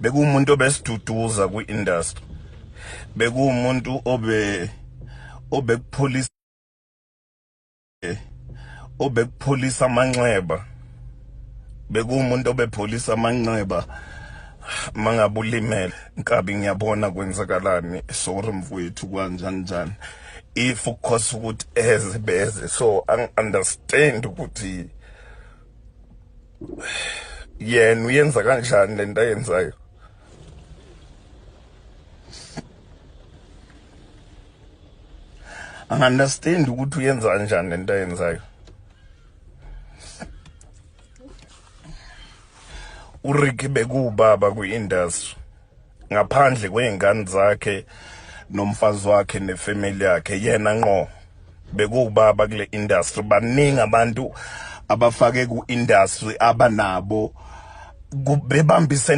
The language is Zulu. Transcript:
Bekuwumuntu obesiduduza kwi-industry, bekuwumuntu obekupholisa, obekupholisa amanxeba, bekuwumuntu obepholisa amanxeba mangabe ulimele. Nkabi, ngiyabona kwenzakalani, sorry mfowethu, kanjani njani, if ukhosa ukuthi eze beze. So angi-understand ukuthi yena uyenza kanjani lento ayenzayo. Angi-understand ukuthi uyenza kanjani lento ayenzayo. uRicky bekuwubaba kwi-industry, ngaphandle kwey'ngane zakhe nomfazi wakhe nefamily yakhe, yena ngqo bekuwubaba kule industry. Baningi abantu abafake ku-industry abanabo bebambisene.